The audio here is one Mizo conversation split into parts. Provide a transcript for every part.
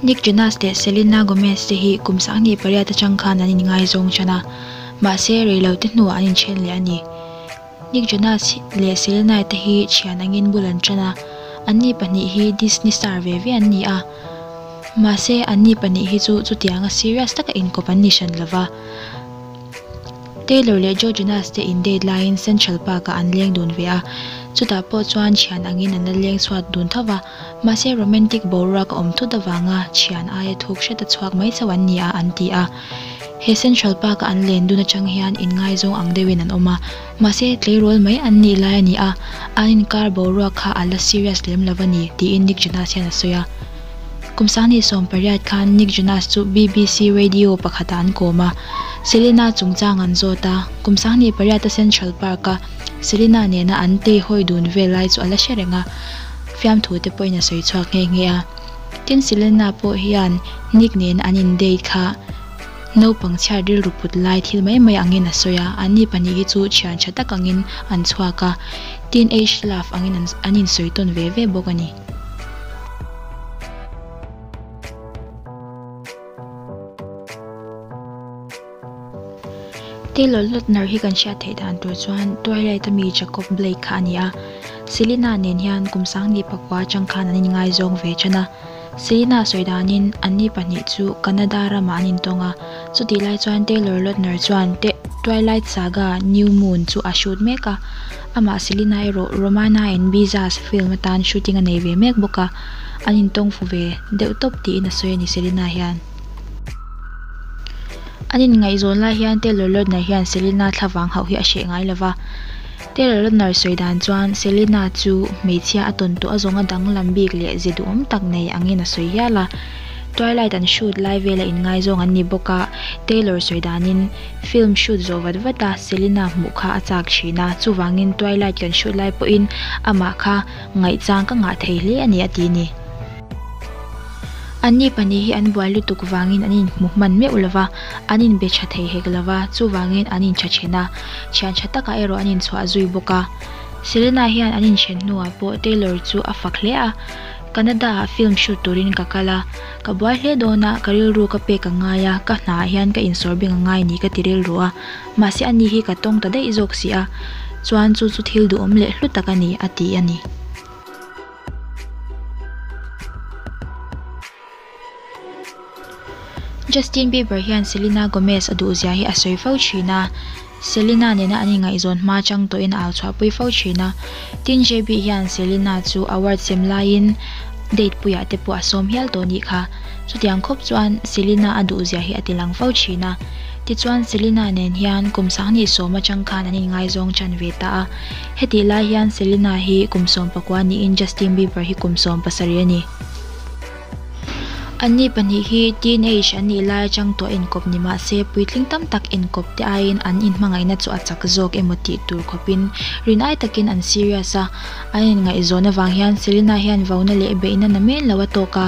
Nick Jonas leh Selena Gomez te hi kum 28 atang khan an inngaizawng tan a, mahse reilote hnuah an inthen leh a ni. Nick Jonas leh Selena te hi thian angin bul an tan a, anni pahnih hi Disney star ve ve an ni a. Mahse anni pahnih hi chu chutianga serious taka inkawp an ni hran lova. Taylor leh Joe Jonas te in date laiin Central Park ah an leng dun ve a, chutah pawh chuan thian angin an la leng chhuat dun tho va, mahse romantic boruak a awm thut avanga thian aia thuk hret a chhuak mai chauh an ni a an ti a. He Central Park a an len dun atang hian inngaizawng ang deuhin an awm a, mahse tleirawl mai an nih lai a ni a, an inkar boruak kha a la serious lem lo a ni tiin Nick Jonas hian a sawi a. Kum 2018 khan Nick Jonas chu BBC Radio pakhatah an kawm a, Selena chungchang an zawt a, kum 28 a Central Park a Selena nena an tei hawi dun vel lai chu a la hre reng a, fiamthu te pawhin a sawi chhuak nghe nghe a. Tin Selena pawh hian Nick nena an in date kha naupang chhiat rilru put lai thil mai mai angin a sawi a, anni pahnih hi chu thian tha tak angin an chhuak a, teenage love angin an insawi tawn ve ve bawk a ni. Taylor Lautner hi kan hriat theih dan tur chuan Twilight a mi Jacob Blake kha a ni a. Selena nen hian kum 2009 atang khan an inngaizawng ve than a. Selena sawi danin anni pahnih chu Canada ramah an intawng a. Chutih lai chuan Taylor Lautner chuan Twilight Saga New Moon chu a shoot mek a. Amah Selena erawh Romana and Bizas film atan shooting a nei ve mek bawk a, an intawng fu ve deuh tawp tiin a sawi a ni Selena hian. An inngaihzawn lai hian Taylor Lautner hian Selena thlavang hauh hi a hreh ngai lova. Taylor Lautner sawi dan chuan Selena chu hmeichhia a tawn tawh a zawnga danglam bik leh ze duhawm tak nei angin a sawi hial a. Twilight an shoot lai vela inngaizawng an ni bawk a, Taylor sawi danin Film shoot zawh vat vat a Selena hmuh kha a chak thin a, chuvangin Twilight kan shoot lai pawhin amah kha ngaihchang ka ngah thei hle a ni a ti ni. Anni pahnih hi an buai lutuk vangin an inhmu hman meuh lo va, an inbe tha thei hek lo va, chuvangin an intha then a, thian tha takah erawh an inchhuah zui bawk a. Selena hian an inthen hnuah pawh Taylor chu a fak hle a, Canada ah film shoot turin ka kal a, ka buai hle dawn a, ka rilru ka pek a ngai a, ka hna ah hian ka insawr bing a ngai ni ka ti rilru a, mahse ani hi ka tawng ta daih zawk si a, chuan chu chu thil duhawm leh hlu tak a ni a ti a ni. Justin Bieber hian Selena Gomez a duhzia hi a sawi fo thin a, Selena nena an inngaihzawn hma chang tawhin a au chhuahpui fo thin a. Tin JB hian Selena chu award sem laiin date puiah te pawh a sawm hial tawh nih kha. Chutiang khawp chuan Selena a duhzia hi a ti lang fo thin a. Tichuan Selena nen hian kum 2010 atang khan an inngaizawng chan ve ta a. Hetih lai hian Selena hi kum 19 niin Justin Bieber hi kum 17 a ni. Anni pahnih hi teenage an nih lai atang tawh inkawp ni mah se puitling tam tak inkawp te aiin an inhmangaihna chu a chak zawk emaw tih tur khawpin rin ai takin an serious a. An inngaihzawn avang hian Selena hian vauna leh beihna na men lo a tawk a.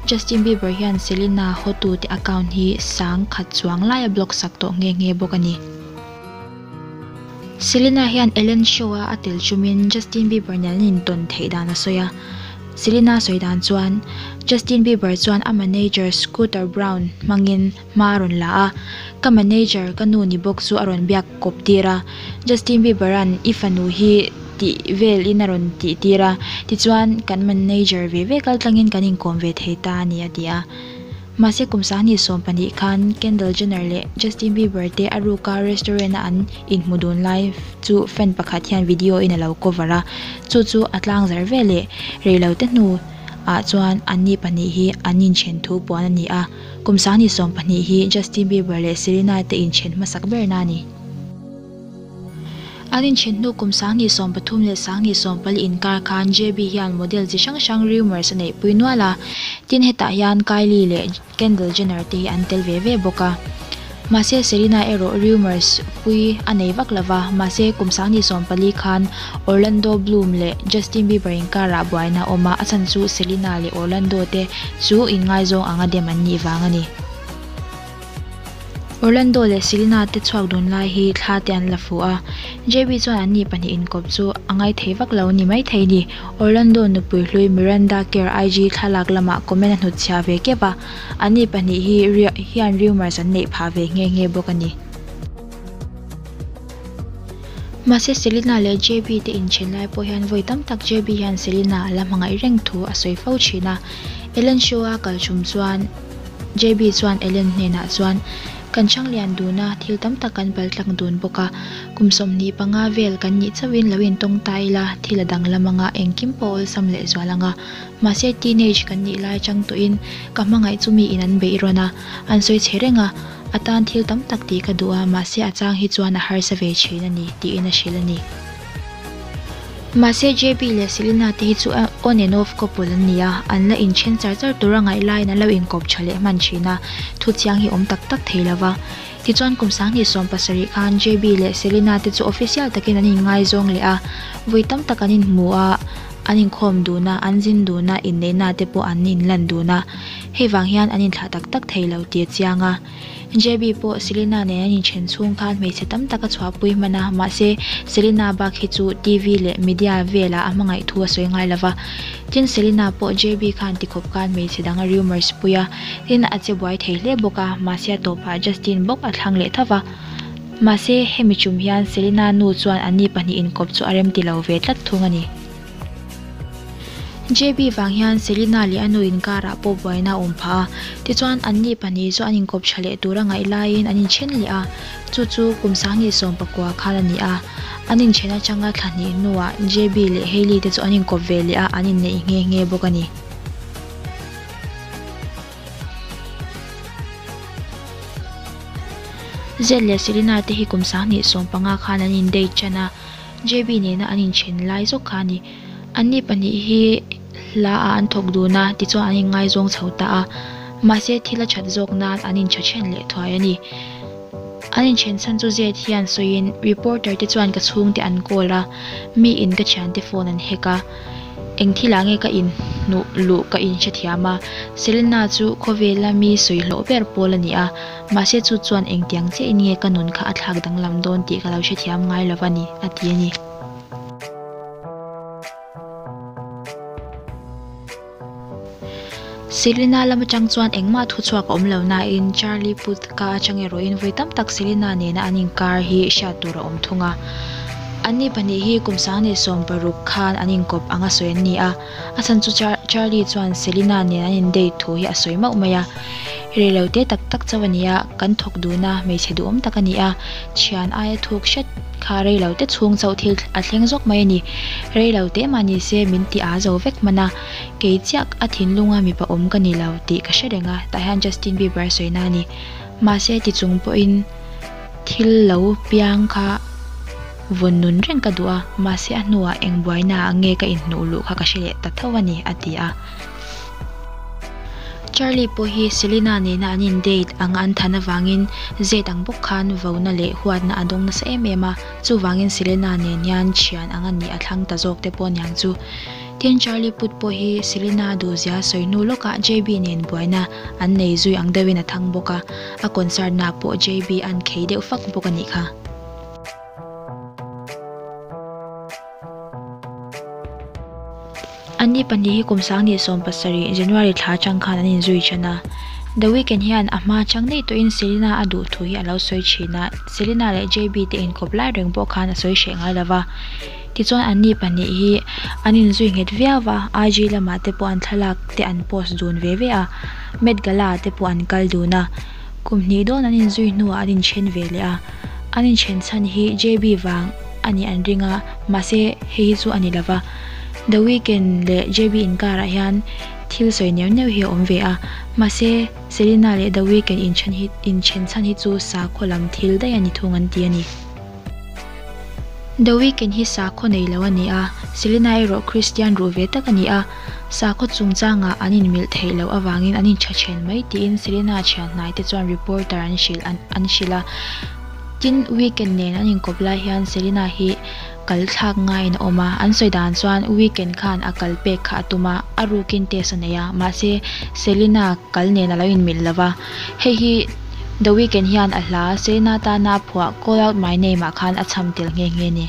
Justin Bieber hian Selena hawtute account hi sang khat chuang lai a block sak tawh nghe nghe bawk a ni. Selena hian Ellen show a a tel chumin Justin Bieber nen an intawn theih dan a sawi a. Selena sawi dan chuan Justin Bieber chuan a manager Scooter Braun hmangin hma a rawn la a, Ka manager ka nu ni bawk chu a rawn biak kawp tir a, Justin Bieber-a'n i fanu hi tih velin a rawn tih tir a, tichuan kan manager ve ve kaltlangin kan inkawm ve thei ta a ni a ti a. Mahse kum 2020 khan Kendall Jenner leh Justin Bieber te a ruka restaurant a an inhmu dun lai chu fan pakhat hian video in a lo cover a, chu chu a tlang zar ve leh rei lo te hnu ah chuan anni pahnih hi an inthen thu puan a ni a, kum 2020 hi Justin Bieber leh Selena te inthen hmasak berna a ni. An inthen hnu kum 2013 leh 2014 inkar khan JB hian model chi hrang hrang rumours a neihpui nual a, tin hetah hian Kylie leh Kendall Jenner te hi an tel ve ve bawk a. Mahse Selena erawh rumours pui a nei vak lova, mahse kum 2014 khan Orlando Bloom leh Justin Bieber inkarah buaina a awm a, a chhan chu Selena leh Orlando te chu inngaizawng anga dem an nih vang a ni. Orlando leh Selena te chhuak dun lai hi thla te an la fuh a, JB chuan anni pahnih inkawp chu a ngaithei vak lo ni maithei ni. Orlando nupui hlui Miranda Kerr IG thlalak lamah comment a hnutchhiah ve kep a, anni pahnih hi hian rumours an neih phah ve nghe nghe bawk a ni. Mahse Selena leh JB te inthen lai pawh hian vawi tam tak JB hian Selena a la hmangaih reng thu a sawi fo thin a. Ellen show a kal chum chuan JB chuan Ellen hnenah chuan, Kan chhanglian dun a, thil tam tak kan bal tlang dun bawk a. Kum 25 vel kan nih chauhin lo intawng ta ila, thil a danglam anga engkim pawh awlsam leh zual anga. Mahse teenage kan nih lai chang tawhin ka hmangaih chu miin an beih rawn a, an sawi chhe reng a. A tan thil tam tak tih ka duh a, mahse a chang hi chuan a harsa ve thin a ni, tiin a hrilh a ni. Mahse JB leh Selena te hi chu on and off couple an ni a, an la inthen char char tur a ngaih laiin an lo inkawp tha leh hman thin a, thu chiang hi awm tak tak thei lo va. Tichuan kum 2017 khan JB leh Selena te chu official takin an inngaizawng leh a, vawi tam tak an inhmu a, an inkhawm dun a, an zin dun a, inneihna te pawh an inlan dun a. Hei vang hian an inthlah tak tak thei lo tih a chiang a. JB pawh Selena nen an inthen chhung khan hmeichhe tam tak a chhuahpui hman a, mahse Selena bak hi chu TV leh media velah a hmangaih thu a sawi ngai lova. Tin, Selena pawh JB khan tikhawp khan hmeichhe dang a rumours pui a, tin a che buai thei hle bawk a, mahse a tawpah Justin bawk a thlang leh tho va. Mahse hemi chum hian Selena nu chuan anni pahnih inkawp chu a remti lo ve tlat thung a ni. JB vang hian Selena leh a nu inkarah pawh buaina a awm phah a, tichuan anni pahnih chu an inkawp tha leh tur a ngaih laiin an inthen leh a, chu chu kum 2019 khan a ni a. An inthen atanga thla hnih hnuah JB leh Hailey te chu an inkawp ve leh a, an inneih nghe nghe bawk a ni. Zed leh Selena te hi kum 2015 khan an in-date tan a. JB nena an inthen lai zawk kha a ni. Anni pahnih hi hla ah an thawk dun a, tichuan an inngaizawng chho ta a. Mahse thil a that zawk nan an intha then leh thuai a ni. An inthen chhan chu Zed hian sawiin reporter te chuan ka chhungte an call a, miin ka thiante phone an hack a. Eng thilah nge ka inhnuh luh ka inhrethiam a, Selena chu khawvela mi sawi hlawh ber pawl a ni a. Mahse chu chuan engtiang chiahin nge ka nun kha a thlak danglam dawn tih ka lo hrethiam ngai lo a ni, a ti a ni. Selena lam atang chuan engmah thu chhuak a awm lo nain Charlie Puth ka atang erawhin vawi tam tak Selena nena an inkar hi hriat tur a awm thung a. Anni pahnih hi kum 2016 khan an inkawp anga sawi an ni a. A chhan chu Charlie chuan Selena nen an in date thu hi a sawi mauh mai a. Rei lo te tak tak chauh a ni a, kan thawk dun a, hmeichhe duhawm tak a ni a, thian aia thuk hret kha rei lo te chhung chauh thil a thleng zawk mai a ni. Rei lo te mah ni se min ti â zo vek hman a, kei chiah a thinlunga mipa awm ka ni lo tih ka hre reng a, tah hian Justin Bieber a sawina a ni. Mahse tichung pawhin thil lo piang kha vawn nun reng ka duh a, mahse a hnuah eng buaina ah nge ka inhnuh luh kha ka hre leh ta tho a ni, a ti a. Charlie pawh hi Selena nena an in date ang an than avangin Zed ang bawk khan vona leh huatna a dawng nasa em em a, chuvangin Selena nen hian thian ang a nih a thlang ta zawk te pawh aniang chu. Tin, Charlie Puth pawh hi Selena duhzia sawi hnu lawkah JB nen buaina an nei zui ang deuhin a thang bawk a, a concert na pawh JB an khei deuh fak bawk a nih kha. Anni pahnih hi kum 2017 January thla atang khan an inzui than a. The Weeknd hian a hma chang daih tawhin Selena a duh thu hi a lo sawi thin a, Selena leh JB te inkawp lai reng pawh khan a sawi hreh ngai lo va. Tichuan anni pahnih hi an inzui nghet viau va, IG lamah te pawh an thlalak te an post dun ve ve a, Met Gala ah te pawh an kal dun a. Kum hnih dawn an inzui hnuah an inthen ve leh a, an inthen chhan hi JB vang a nih an ring a, mahse hei hi chu a ni lo va. The Weeknd leh JB inkarah hian thil sawi neuh neuh hi a awm ve a, mahse Selena leh The Weeknd inthen hi inthen chhan hi chu sakhaw lam thil daih a ni thung an ti a ni. The Weeknd hi sakhaw nei lo a ni a, Selena erawh Christian ruh ve tak a ni a, sakhaw chungchangah an inmilh theih loh avangin an intha then mai tiin Selena thian hnai te chuan reporter an hrilh an hrilh a. Tin, Weeknd nen an inkawp lai hian Selena hi kal thlak ngaiin a awm a, an sawi dan chuan Weeknd khan a kal pek kha a tum a, a rukin test a nei a, mahse Selena kal nen a lo inmilh lo va, hei hi. The Weeknd hian a hla Selena tana a phuah Call Out My Name ah khan a chham tel nghe nghe a ni.